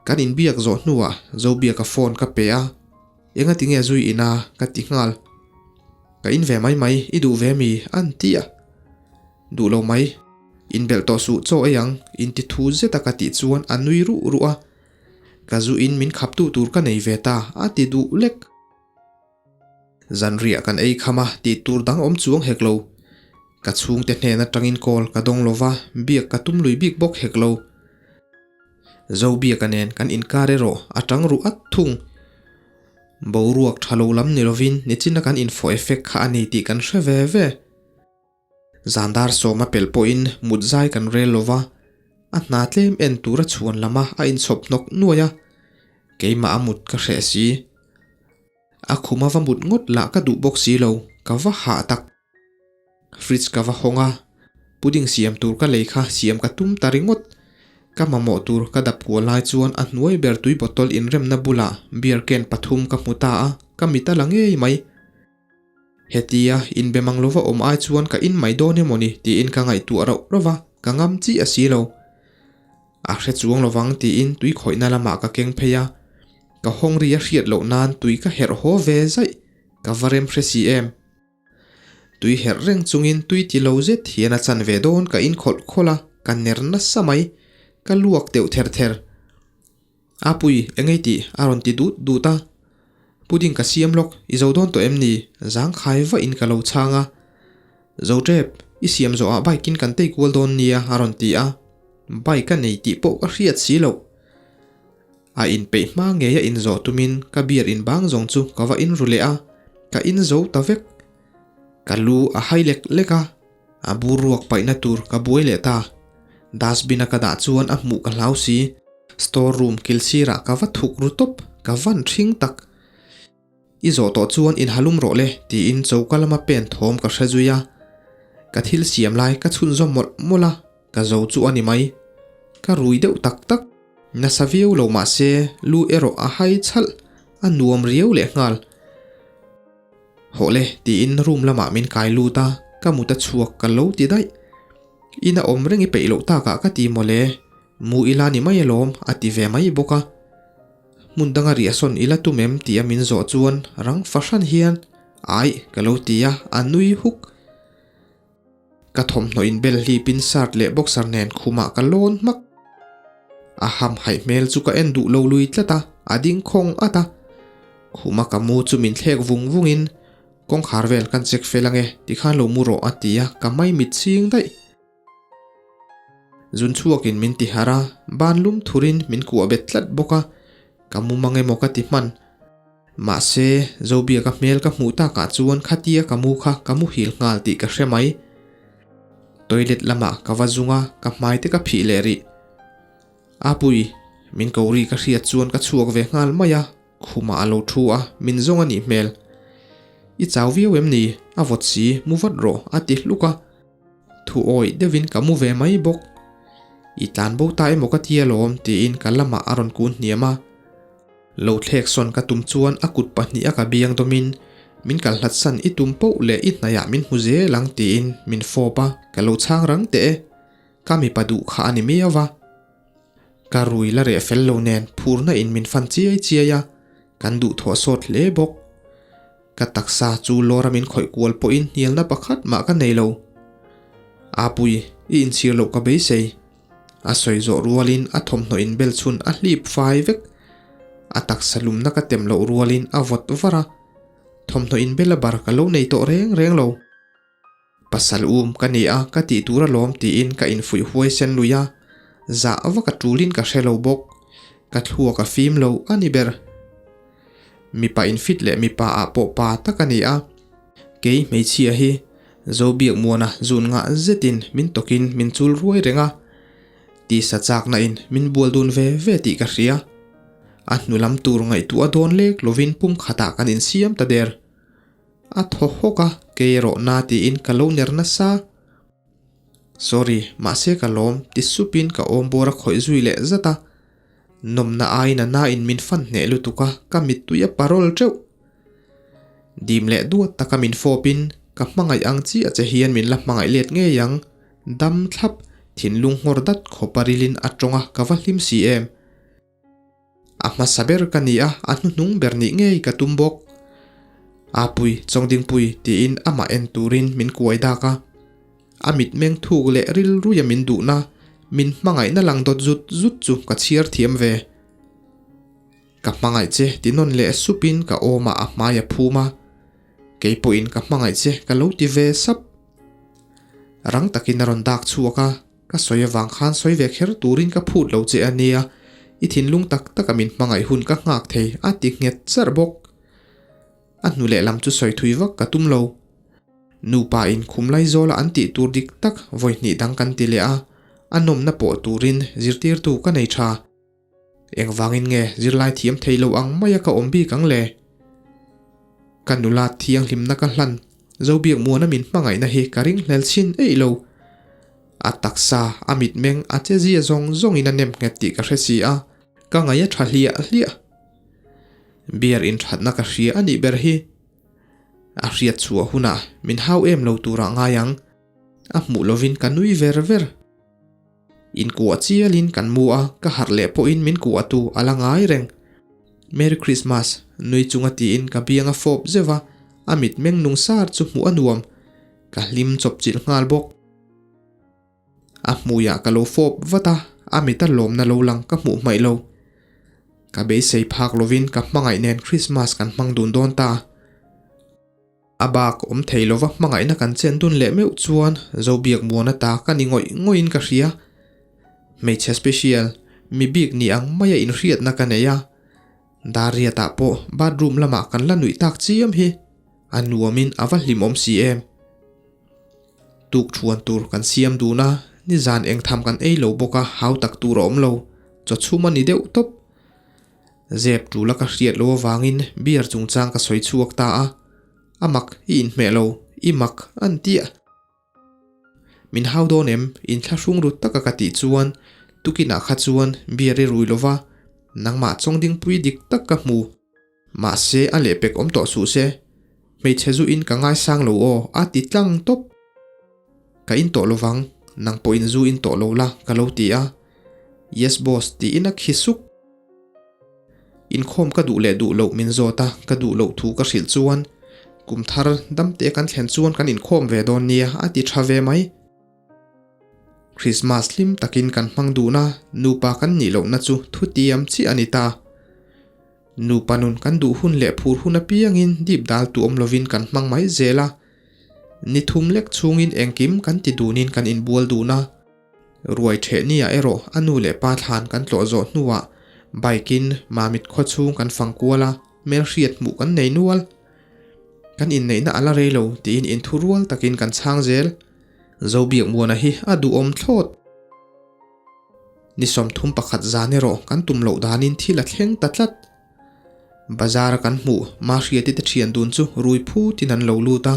Kan inbiak zawh hnuah Zobiaka phone ka pe a, engati nge zui ina ka ti nghal. Ka in ve mai mai, i duh ve mi? An ti a. Duh lo mai, inbelh tawh suh chaw ei ang, inti thu zeta ka tih chuan a nui ruh ruh a. Ka zu in min khaptu tur ka nei ve ta, a ti duh lek. Zanriah kan ei kham a, tih tur dang awm chuang hek lo. Ka chhungte hnen atangin call ka dawng lo va, biak ka tum lui bik bawk hek lo. Zobiaka nen kan inkar erawh a tang ruh at thung. Boruak tha lo lam ni lovin nichina kan info effect kha a ni tih kan hre ve ve. Zan dar sawma pelh pawhin mut zai kan rel lo va, a hna tlem en tura chhuan lama a inchhawp hnawk nuai a, keimah a mut ka hreh si. A khuma va mut ngawt lah ka duh bawk si lo, ka va hah tak. Fridge ka va hawng a, pudding siam tur ka lei kha siam ka tum ta ringawt. Ka mamawh tur ka dap kual lai chuan a hnuai ber tui bottle inremna bulah beer can pathum ka hmu ta a, ka mit a la ngei mai. Hetia inbe mang lova awm ai chuan ka in mai dawn emaw ni tiin ka ngaihtuah rauh rauh va, ka ngam chi a si lo. A hre chuang lovang tiin tui khawihna lamah ka keng phei a, ka hawng ri a hriat loh nan tui ka herh haw ve zaih, ka va rem hre si em. Tui herh reng chungin tui ti lo zet hian a chan ve dawn ka in khawlh khawlh a, ka ner nasa mai, ka luak deuh ther ther. A pui, engei tih? a rawn ti dut dut a. Pudding ka siam lawk, i zo dawn tawh em ni? Zangkhai vah in ka lo chhang a. Zo tep, i siam zawh ah bike in kan tei kual dawn nia a rawn ti a. Bike a nei tih pawh ka hriat si loh. A inpeih hma ngei a inzawh tumin ka beer in bang zawng chu ka va in ru leh a, ka in zo ta vek. Ka lu a hai lek lek a, a bur ruak paihna tur ka buai leh ta. Dustbin a ka dah chuan a hmuh ka hlau si. Store room kil sirah ka va thuk ru tawp, ka van ṭhing tak. I zawh tawh chuan inhalum rawh le tiin choka lama pen thawm ka hre zui a. Ka thil siam lai ka chhunzawm mawlh mawlh a, ka zo chu a ni mai. Ka rui deuh tak tak. Nasa viau lo mah se lu erawh a hai chhalh, a nuam riau leh nghal. Hawh le tiin room lamah min kai lut a, ka mut a chhuak ka lo ti daih. Ina awm reng i peih loh takah ka ti mawle, mu ila ni mai alawm a ti ve mai bawk a. Hmun danga riahsawn i la tum em tia min zawh chuan rang fahran hian Aih ka lo ti a, a nui huk. Ka thawmhnaw inbel hlipin shirt leh boxer nen khumah ka lawn hmak. A hamhaih hmel chu ka en duh lo lui tlat a, a ding khawng at a. Khuma ka mu chu min thlek vung vungin kawngkhar vel kan check fel ange tikhan lo mu rawh a ti a, ka maimit ching daih. Zun chhuakin min ti harh a, ban lum thurin min kuah bet tlat bawk a, ka mu mang emaw ka ti hman. Mahse, Zobiaka hmel ka hmuh takah chuan khatia ka mu kha ka muhil nghal tih ka hre mai. Toilet lamah ka va zung a, ka hmai te ka phih leh rih. Apui, min ko ri ka hriat chuan ka chhuak ve nghal mai a, Khumah a lo thu a, min zawng a nih hmel. I chau viau em ni? A vawt si, mu vat rawh, a ti hluk a. Thu awih deuhin ka mu ve mai bawk. I tlan bo ta emaw ka ti alawm, tiin ka lamah a rawn kun hniam a. Lo thlek sawn ka tum chuan a kut pahniha ka biang dawmin, Min kal hlat san i tum poh leh i hnaiah min hmu zel ang, tiin min fawp a, ka lo chhang rang teh e. Ka mipa duh kha a ni miau va. Ka rui la reh fel lo nen phurna in min fan chiai chiai a, kan duhthawh sawt hle bawk. Ka taksa chu lawra min khawih kual pawhin hnialna pakhat mah ka nei lo. Apui, i inchhir loh ka beisei. A sawi zawh rualin a thawmhnaw inbel chhun a hlip fai vek. A taksa lumna ka tem loh rualin a vawt var a, thawmhnaw inbel a bar ka lo nei tawh reng reng lo. Pasal um ka ni a, ka tih tur alawm tiin ka infuih huai sen lui a, zah vak a tulin ka hre lo bawk. Ka thluak a fim lo a ni ber. Mipa infit leh mipa ah pawh pa tak a ni a, kei hmeichhia hi Zobiakmuana zun ngah zetin min tawkin min chul ruai reng a, tisa chakna in min bual dun ve ve tih ka hria. A hnu lam tur ngaihtuah dawn lek lovin pum khatah kan insiam ta der. A thaw hawk a, kei erawh na tiin ka lo ner nasa. Sorry, mahse ka lawm, ti supin ka awm bawr a khawih zui leh zat a. Nawmna aiin a nain min fan hneh lutuk a, ka mittui a parol teuh. Dim leh duat taka min fawpin, ka hmangaih ang chiah che hian min la hmangaih let ngei ang. Dam thlap, thinlung nghawr dat khawpa rilin a tawng a, ka va hlim si em. A hmasa ber ka ni a, a hnuhnung ber nih ngei ka tum bawk. Apui, Chawngdingpui tiin amah en turin min kuai dak a. A mitmeng thuk leh rilruia min duhna, min hmangaihna lang dawt zut zut chu ka chhiar thiam ve. Ka hmangaih che ti nawn leh supin ka awmah a hmai a phum a. Kei pawhin ka hmangaih che ka lo ti ve sap. Rang takin a rawn dak chhuak a. Ka sawi avang khan sawi ve kher turin ka phut lo che a nia, i thinlung tak taka min hmangaih hun ka nghak thei a ti nghet charh bawk. A hnu lehlam chu sawi thui vak ka tum lo. Nupa in khum laizawla an tih tur dik tak vawi hnih dang kan ti leh a, a nawmna pawh turin zirtirtu ka nei tha. Engvangin nge zirlai thiam thei lo ang maia ka awm bik ang le? Ka nula thianghlimna ka hlan Zobiakmuana min hmangaihna hi ka ringhlel chhin eih lo. A taksa, a mitmeng, a chezia zawng zawngin a nem nghet tih ka hre si a, ka ngaih a tha hliah hliah. Beer inthatna ka hria a nih ber hi. A hriat chhuah hunah min hau em lo turah ngai ang. A hmuh lovin ka nui ver ver. Inkuah chialin kan mu a, ka harh leh pawhin min kuahtu a la ngai reng. Merry Christmas, nui chunga tiin ka biang a fawp zeuh a, a mitmeng nung sar chu hmuh a nuam. Ka hlim chawp chilh nghal bawk. A hmuiah ka lo fawp vat a, a mita lawmna lo lang ka hmuh hmaih lo. Ka beisei phak lovin ka hmangaih nen Christmas kan hmang dun dawn ta. A bak awm thei lova hmangaihna kan chen dun leh meuh chuan Zobiak muana ta ka ni ngawih ngawih in ka hria. Hmeichhe special, mi bik ni ang maia inhriatna ka nei a. Dariatah pawh bathroom lamah kan la nuih tak chiam hi. A nuamin a va hlimawm si em. Tuk thuan tur kan siam dun a, nizan engtham kan ei lo bawk a hau tak tur a awm lo. Chaw chhum a ni deuh tawp. Zep tul a ka hriat lo avangin beer chungchang ka sawi chhuak ta a, a mak i inhmeh lo, i mak an ti a. Min hau dawn em, inthlahrung rut taka ka tih chuan tukinah kha chuan beer i rui lova, nangmah chawngdingpui dik tak ka hmu. Mahse a lehpek awm tawh suh se, hmeichhe zu in ka ngaisang lo aw a ti tlang tawp. Ka in tawh lovang, nang pawhin zu in tawh lo la ka lo ti a. Yes boss tiin a khi suk. Inkhawm ka duh leh duh loh min zawt a, ka duh loh thu ka hrilh chuan kum thar damte kan thlen chuan kan inkhawm ve dawn nia a ti tha ve mai. Christmas hlim takin kan hmang dun a, nupa kan nih lohna chu thutiam chiah a ni ta. Nupa nun kan duh hun leh phur hun apiangin dip dal tu awm lovin kan hmang mai zel a. Ni thum lek chhungin engkim kan ti dunin kan inbual dun a. Ruai ṭheh nia erawh a nu leh pa thlan kan tlawh zawh hnuah bike in Mamit khaw chhung kan fang kual a, hmelhriat hmuh kan nei nual. Kan inneihna a la rei lo tiin inthu rual takin kan chhang zel. Zobiakmuana hi a duhawm thlawt. Ni 31 zan erawh kan tum loh danin thil a thleng ta tlat. Bazar a kan hmuh Mahriati te thian dun chu rui phutin an lo lut a.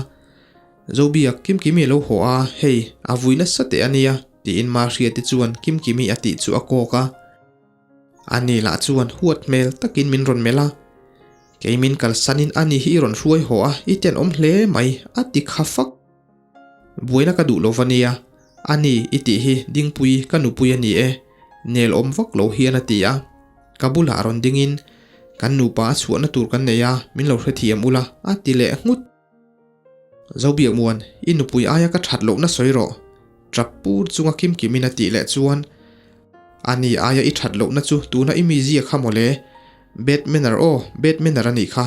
Zobiak, Kimkimi a lo haw a, hei, a vui nasa teh a nia, tiin Mahriati chuan Kimkimi a tih chu a kawk a. Ani lah chuan huat hmel takin min rawn melh a. Kei min kalsanin ani hi i rawn hruai haw a, i tenawm hle mai, a ti kha fak. Buaina ka duh lo va nia, ani i tih hi Dingpui ka nupui a ni e, nel awm vak lo hian a ti a. Ka bulah rawn dingin, Kan nupa a chhuahna tur kan nei a, min lo hrethiam ula, a ti leh nghut. Zobiakmuan, i nupui aia ka that lohna sawi rawh, tap pur chunga Kimkimin a tih leh chuan, Ani aia i that lohna chu tuna i mizia kha mawle, bad manner aw, bad manner a nih kha,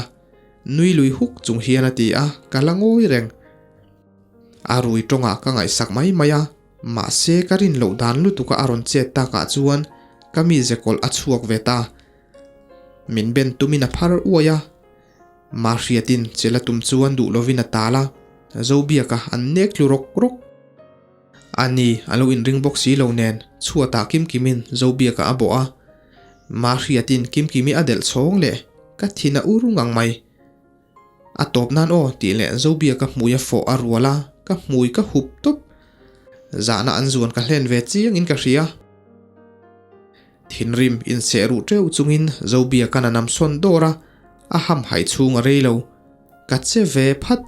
nui lui huk chung hian a ti a, ka la ngawi reng. A rui tawngah ka ngaihsak mai mai a, mahse ka rin loh dan lutuka a rawn chet takah chuan ka mize kawlh a chhuak ve ta. Min ben tumin a phar uai a. Mahriatin chela tum chuan duh lovin a tal a, Zobiaka an nek tlu rawk rawk. Ani a lo inring bawk si lo nen chhuatah Kimkimin Zobiaka a bawh a, Mahriatin Kimkimi a delh chhawng leh ka thin a ur ngang mai. A tawp nan aw tih leh Zobiaka hmui a fawh a rual a, ka hmui ka hup tawp. Zahna an zuan ka hlen ve chiangin ka hria. Thinrim inseh ruh teuh chungin Zobiaka'n a nam sawn dawr a, a hamhaih chhung a rei lo. Ka che ve phat.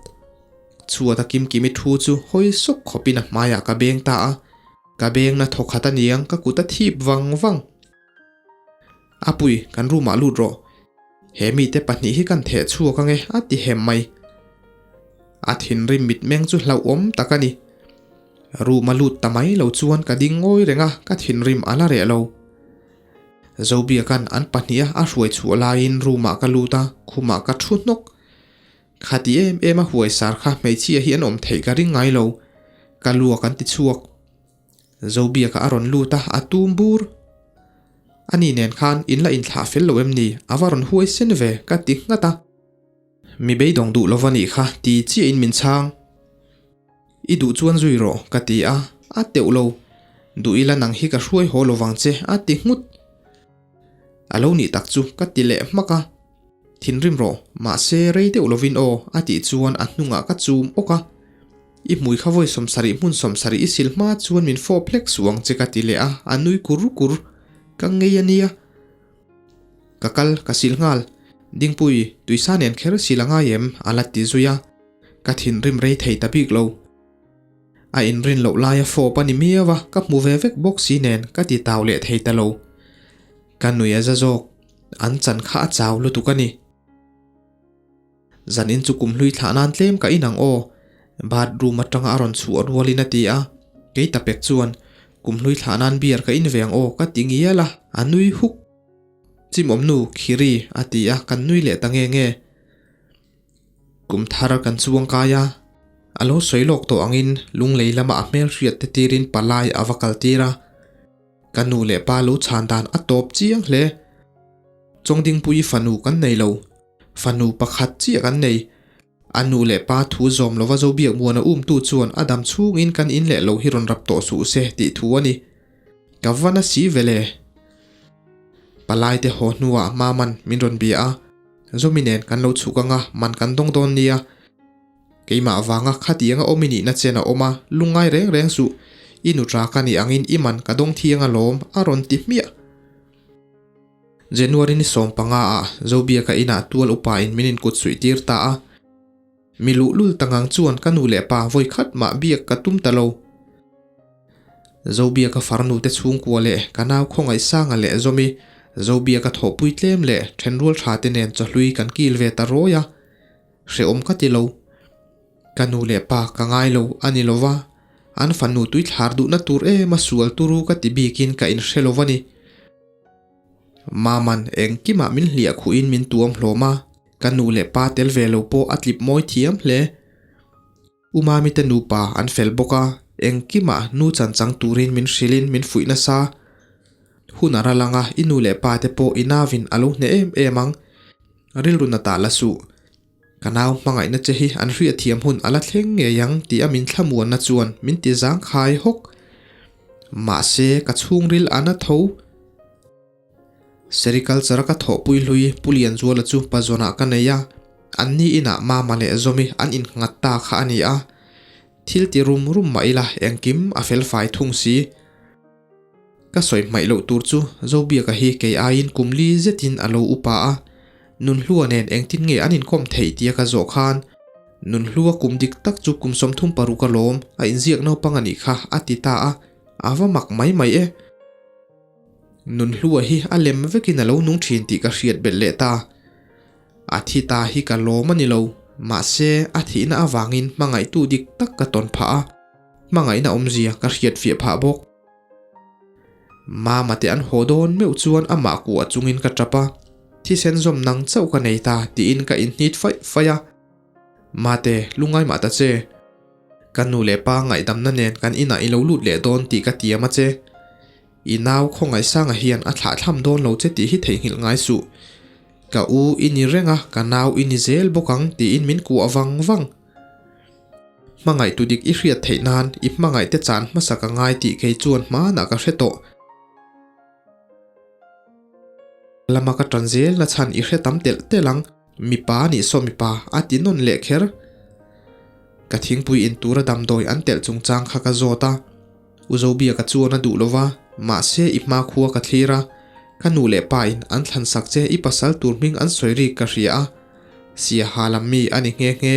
Chhuat a Kimkimi thu chu hawi sawk khawpin a hmaiah ka beng ta a, ka bengna thawkhat a niang ka kut a thip vang vang. Apui, kan room ah lut rawh. He mite pahnih hi kan theh chhuak ange a ti hem mai. A thinrim mitmeng chu hlauhawm tak a ni. Room a lut ta mai lo chuan ka ding ngawi reng a, ka thinrim a la reh lo. Zobiaka'n an pahniha a hruai chhuah laiin room ah ka lut a, khumah ka thu hnawk. Khati em em a huai sar kha hmeichhia hi an awm theih ka ring ngai lo. Ka luak an ti chhuak. Zobiaka a rawn lut a, a tum bur. Ani nen khan in la inthlah fel lo em ni? A va rawn huai sen ve, ka ti nghat a. Mi beidawng duh lova nih kha ti chiahin min chhang. I duh chuan zui rawh, ka ti a, a teuh lo. Duh ila nang hi ka hruai haw lovang che, a ti nghut. A lo nih tak chu ka ti leh hmak a. Thinrim rawh, mahse rei deuh lovin aw, a tih chuan a hnungah ka chum awk a. I hmui kha vawi 70 hmun 70 i sil hma chuan min fawp hlek suh ang che ka ti leh a, a nui kur kur. Ka ngei a nia. Ka kal, ka sil nghal. Dingpui, tuisa nen kher sil a ngai em? a la ti zui a. Ka thinrim rei thei ta bik lo. A inrin loh laia fawp a ni miau a, ka hmu ve vek bawk si nen ka ti tau leh thei ta lo. Ka nui a za zawk, an chan kha a chau lutuk a ni. Zanin chu kum hlui thlah nan tlem ka inang aw, bathroom atanga a rawn chhuah rualin a ti a, kei ta pek chuan kum hlui thlah nan beer ka in ve ang aw ka ti ngial a, a nui huk. Chimawm nu, Khiri, a ti a, kan nui leh ta nge nge. Kum thar kan chuang kai a, a lo sawi lawk tawh angin lunglei lama a hmelhriat te tirin palai a va kal tir a. Ka nu leh pa lo chhan dan a tawp chiang hle. Chawngdingpui fanu kan nei lo, fanu pakhat chiah kan nei. A nu leh pa thu zawm lova Zobiakmuana umtu chuan a dam chhungin kan in leh lo hi rawn rap tawh suh se tih thu a ni. Ka va na si vele. Palaite haw hnuah Maman min rawn bia a. Zawmi nen kan lo chhuk anga man kan dawng dawn nia. Keimah avanga khatianga awm i nihna chen a awm a, lungngai reng reng suh. I nutra ka nih angin i man ka dawng thiang alawm, a rawn ti hmiah. January ni 15 ah Zobiaka inah tual upa in min inkut suih tir ta a. Mi luhlul ta ngang chuan ka nu leh pa vawi khat mah biak ka tum ta lo. Zobiaka farnu te chhungkua leh ka nau Khawngaihsanga leh Zawmi, Zobiaka thawhpui tlem leh thenrual tha te nen chawhlui kan kil ve ta rawi a. Hrehawm ka ti lo. Ka nu leh pa ka ngai lo a ni lo va, an fanu tuithlar duhna tur em a sual turu ka ti bikin ka inhre lo va ni. Maman engkimah min hliah khuhin min tuam hlawm a, ka nu leh pa tel ve lo pawh a tlip mawi thiam hle. U Mami te nupa an fel bawk a, engkimah nu chan chang turin min hrilhin min fuih nasa. Hun a ral anga i nu leh pa te pawh i navin a lo hneh em em ang. Rilru na tah la suh. Ka nau hmangaihna che hi an hriatthiam hun a la thleng ngei ang tih a min thlamuanna chuan min ti zangkhai hawk. Mahse, ka chhungril a na tho. Sericulture-a ka thawhpui hlui Pu Lianzuala chu pazawnah ka nei a, anni inah Mama leh Zawmi an innghat ta kha a ni a. Thil ti rum rum mah ila engkim a felfai thung si. Ka sawi hmaih loh tur chu Zobiaka hi kei aiin kum li zetin a lo upa a, Nunhlua nen engtin nge an inkawm theih tia ka zawh khan, Nunhlua kum dik tak chu kum 36 a lawm, a inziak naupang a nih kha, a ti ta a, a va mak mai mai e. Nunhlua hi a lem vekin a lo nung thin tih ka hriat belh leh ta. A thi ta hi ka lawm a ni lo, mahse a thihna avangin hmangaihtu dik tak ka tawn phah a, hmangaihna awmzia ka hriat fiah phah bawk. Mama te an haw dawn meuh chuan amah kuah chungin ka tap a, thisen zawm nang chauh ka nei ta tiin ka inhnit faih faih a. Mate, lungai mah ta che. Ka nu leh pa ngaihdamna nen kan inah i lo lut leh dawn tih ka tiam a che. I nau Khawngaihsanga hian a thlahthlam dawn lo che tih hi theihnghilh ngai suh. Ka u i ni reng a, ka nau i ni zel bawk ang tiin min kuah vang vang. Hmangaih tu dik i hriat theih nan i hmangaih te chan hmasa ka ngai tih kei chuan hmanah ka hre tawh. Lama ka tan zel na chhan i hre tam telh telh ang, mipa nih saw mipa a ti nawn leh kher. Ka thingpui in tura damdawi an telh chungchang kha ka zawt a, U Zobiaka chuan a duh lova, mahse i hmakhua ka thlir a, ka nu leh pa in an thlan sak che i pasal tur hming an sawi rik ka hria a, Siaha lam mi a ni nghe nghe.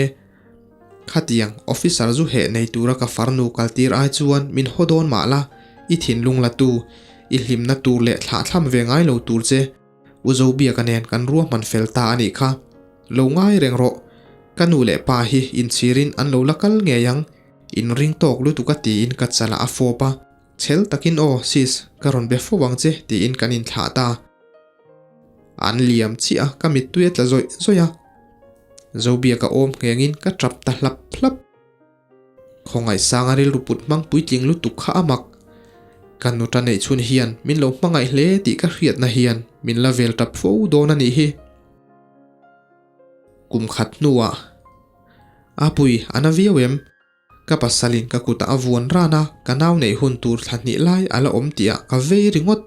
Khatiang officer zu heh nei tura ka farnu kaltir ai chuan min haw dawn mah la, i thinlung la tu, i hlimna tur leh thlahthlam ve ngai lo tur che, U Zobiaka nen kan ruahman fel ta a nih kha. Lo ngai reng rawh, ka nu leh pa hi inchhirin an lo la kal ngei ang, inring tawk lutuk a tiin ka chalah a fawp a, chhel takin aw sis, ka rawn be fo ang che tiin kan inthlah ta. An liam chiah a, ka mittui a tla zawih zawih a. Zobiaka awm nghengin ka tap ta hlap hlap. Khawngaihsanga rilru put hmang puitling lutuk kha a mak. Ka nuta neih chhun hian min lo hmangaih hle tih ka hriatna hian min la vel tap fo dawn a nih hi. Kum khat hnuah, Apui, a na viau em? Ka pasalin ka kutah a vuan ran a, ka nau neih hun tur thla hnih lai a la awm tihah ka vei ringawt.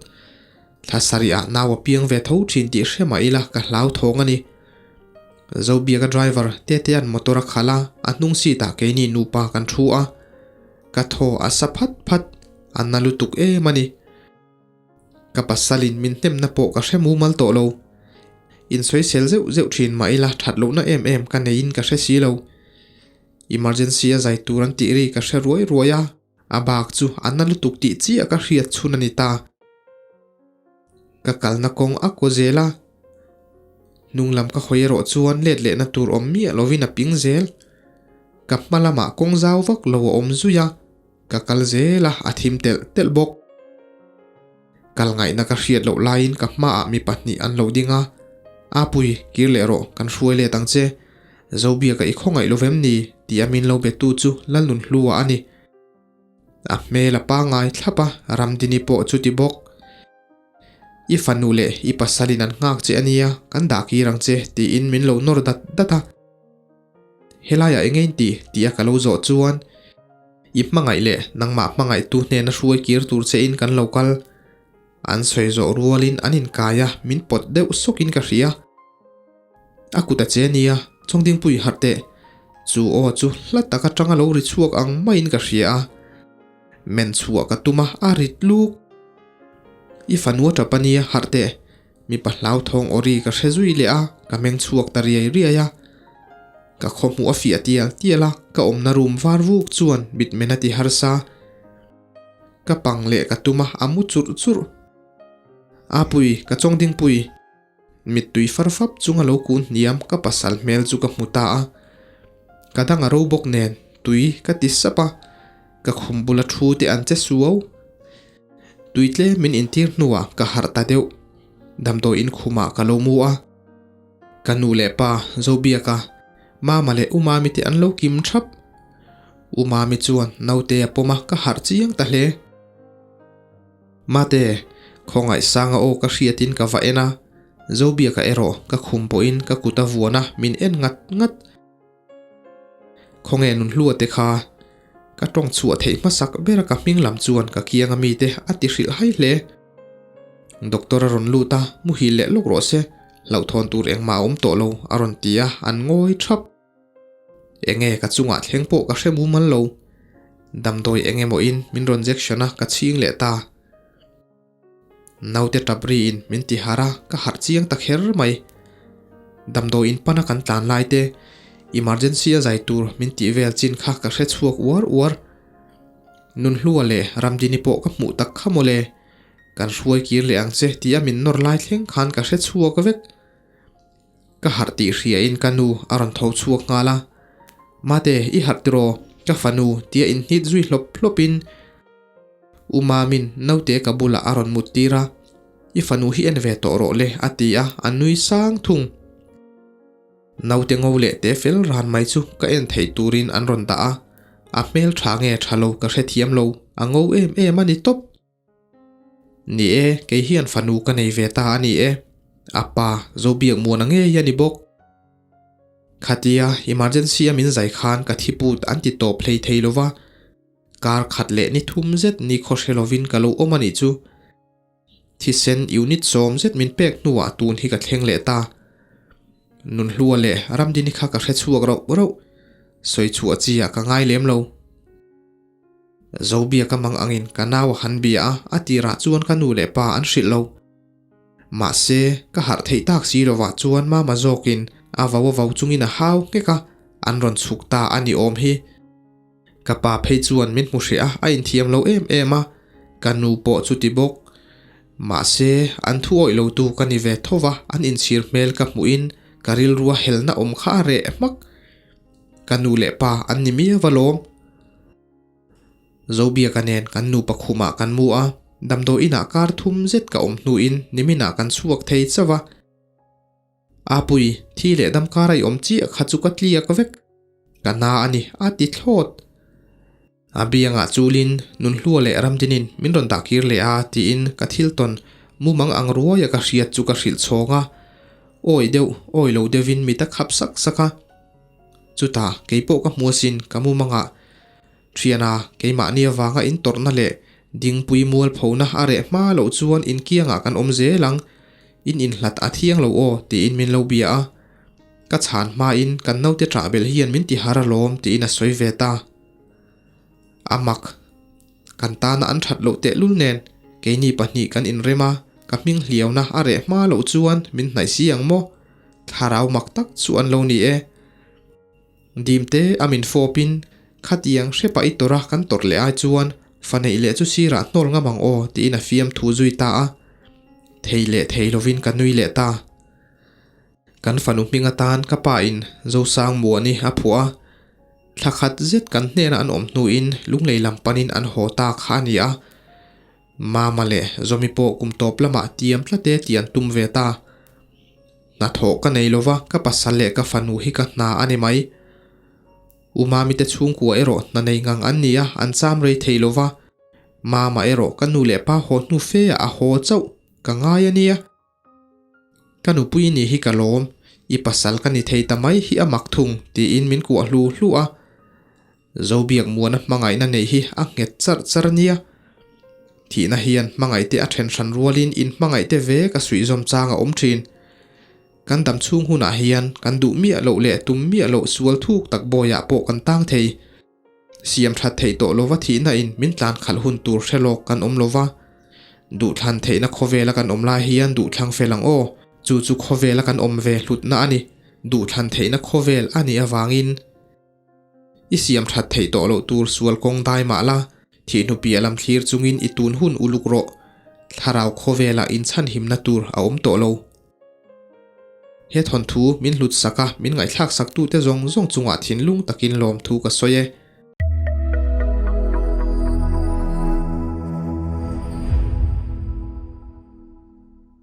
Thla sarihah nau a piang ve tho thin tih hre mah ila ka hlauthawng a ni. Zobiaka driver Tetea'n motor a khalh a, a hnung seat ah keini nupa kan thu a. Ka thaw a sa phat phat, a na lutuk em a ni. Ka pasalin min hnemna pawh ka hre mumal tawh lo. Insawisel zeuh zeuh thin mah ila that lohna em em ka neiin ka hre si lo. Emergency a zai tur an tih ri ka hre ruai ruai a, a bak chu a na lutuk tih chiah ka hriat chhun a ni ta. Ka kalna kawng a kaw zel a, hnung lam ka hawi erawh chuan let lehna tur awm miah lovin a ping zel. Ka hma lamah kawng zau vak lo a awm zui a. Ka kal zel a, a thim telh telh bawk. Kal ngaihna ka hriat loh laiin ka hmaah mi pahnih an lo ding a, Apui, kir leh rawh, kan hruai let ang che. Zobiaka i khawngaih lo vem ni? tih a min lo betu chu Lalnunhlua a ni. A hmel a pangngai thlap a, Ramdini pawh chuti bawk. I fanu leh i pasalin an nghak che a nia, kan dah kir ang che, tiin min lo nawr dat dat a. Helaiah eng nge in ti? tih a ka lo zawh chuan, I hmangaih leh nangmah hmangaihtu hnena hruai kir tur che in kan lo kal. An sawi zawh rualin an inkai a, min pawt deuh sawkin ka hria. A kut a che nia, Chawngdingpui harh teh. Chu aw chu hla tak atanga lo ri chhuak ang maiin ka hria a. Men chhuah ka tum a, a rit luk. I fanu a tap a nia, harh teh. Mipa hlauthawng aw ri ka hre zui leh a, ka meng chhuak ta riai riai a. Ka khaw hmuh a fiah tial tial a, ka awmna room var vuk chuan mitmen a ti harsa. Ka pang leh ka tum a, a mu churh churh. Apui, ka chawng dingpui. Mittui far fap chunga lo kun hniam ka pasal hmel chu ka hmu ta a. Ka dang a ro bawk nen, tui ka ti sap a, ka khum bula thu te an che suau. Tui tlem min intir hnuah ka harh ta deuh. Damdawi inkhumah ka lo mu a. Ka nu leh pa Zobiaka, Mama leh U Mami te an lo kim thap. U Mami chuan naute a pawm a, ka harh chiang ta hle. Mate, khawngaih sanga aw ka hriatin ka va en a, Zobiaka erawh ka khum pawhin ka kut a vuan a, min en ngat ngat. Khawnge Nunhlua te kha ka tawng chhuah theih hmasak ber a ka hming lam chuan ka kiang a mite a ti hrilh hai hle. Doctor a rawn lut a, muhil leh lawk rawh se, hlauhthawn tur engmah a awm tawh lo a rawn ti a, an ngawi thap. Enge ka chungah thleng pawh ka hre mumal lo. Damdawi eng emaw in min rawn jection a ka chhing leh ta. Naute tap ri in min ti harh a ka harh chiang ta kher mai. Damdawi in pana kan tlan lai te emergency a zai tur min tih vel chin kha ka hre chhuak uar uar. Nunhlua leh Ramdini pawh ka hmuh tak kha mawle. Kan hruai kir leh ang che tih a min nawr lai thleng khan ka hre chhuak vek. Ka harh tih hriain ka nu a rawn tho chhuak nghal a, Mate, i harh tiraw? Ka fanu tia inhnit zui hlawp hlawpin U Mamin naute ka bulah a rawn mut tir a, I fanu hi en ve tawh rawh le a ti a, a nui sang thung. Naute ngo leh te fel ran mai chu ka en theih turin an rawn dah a, a hmel tha nge tha lo ka hrethiam lo, a ngo em em a ni tawp. Ni e, kei hian fanu ka nei ve ta a ni e. A pa, Zobiak Muana ngei a ni bawk. Khatia emergency a min zai khan ka thi put an ti tawp hlei thei lo va, kar khat leh ni thum zet ni khaw hre lovin ka lo awm a nih chu. Thisen unit sawm zet min pek hnuah tun hi ka thleng leh ta. Nunhlua leh Ramdini kha ka hre chhuak rauh rauh. Sawi chhuah chi ah ka ngai lem lo. Zobia ka mang angin ka nau a han bia a, a tirah chuan ka nu leh pa an hrilh lo. Mahse, ka harh theih tak si lovah chuan mama zawkin a vau a vau chungin a hau nghek a, an rawn chhuk ta a ni awm hi. Ka pa phei chuan min hmu hreh a, a inthiam lo em em a, ka nu pawh chuti bawk. Mahse, an thu awih lotu ka ni ve tho va, an inchhir hmel ka hmuhin ka rilrua helna awm kha a reh hmak. Ka nu leh pa an ni miau a lawm. Zobiaka nen kan nupa khumah kan mu a, damdawi inah kar thum zet ka awm hnuin niminah kan chhuak thei chauh a. Apui, thi leh dam kar a i awm chiah kha chu ka tliak vek. Ka na a ni, a ti thlawt. A biangah chulin Nunhlua leh Ramdinin min rawn dah kir leh a tiin ka thil tawn mumang ang ruaia ka hriat chu ka hrilh chhawng a. Awi deuh, awi lo deuhin mit a khap sak sak a. Chutah kei pawh ka hmu asin ka mumangah thiana keimahni avanga in tawrhna leh dingpui mualphona a reh hma loh chuan inkiangah kan awm zel ang, in inhlat a thiang lo aw tiin min lo bia a. Ka chhan hmain kan naute ṭah belh hian min ti har alawm tiin a sawi ve ta. A mak. Kan tana an ṭhat loh tehlul nen keini pahnih kan inrem a, ka hming hliauna a reh hma loh chuan min hnaih si ang maw? Thlarau mak tak chu an lo ni e. Dimte a min fawpin khatiang hrepa i tawrh a kan tawrh leh ai chuan fa neih leh chu sirah hnawl ngam ang aw tiin a fiam thu zui ta a. Thei leh thei lovin ka nui leh ta. Kan fanu hming atan ka pa in Zosang Muani a phuah a, thla khat zet kan hnena an awm hnuin lunglei lam panin an haw ta kha a ni a. Mama leh Zawmi pawh kum tawp lamah tiam tlat e tih an tum ve ta. Hnathawh ka nei lova ka pasal leh ka fanu hi ka hna a ni mai. U Mami te chhungkua erawh hna nei ngang an ni a, an cham rei thei lova. Mama erawh ka nu leh pa haw hnu fe ah a haw chauh ka ngai a nia. Ka nupui ni hi ka lawm, i pasal ka ni thei ta mai hi a mak thung tiin min kuah hlu hlu a. Zobiak muana hmangaihna neih hi a nghet charh charh a nia. Thihna hian hmangaihte a then hran rualin in hmangaihte ve ka suihzawm chang a awm thin. Kan dam chhung hunah hian kan duh miah loh leh tum miah loh sual thuk tak bawiah pawh kan tang thei. Siam that theih tawh lova thihna in min tlan khalh hun tur hre lawk kan awm lova. Duhthlan theihna khawvela kan awm lai hian duhthlang fel ang aw. Chu chu khawvela kan awm ve hlutna a ni. Duhthlan theihna khawvel a nih avangin. I siam that theih tawh loh tur sual kawng dai mah la, thihnu piah lam thlir chungin i tun hun uluk rawh. Thlarau khawvelah inchhanhimna tur a awm tawh lo. He thawnthu min hlut sak a, min ngaihthlak sak tute zawng zawng chungah thinlung takin lawmthu ka sawi e.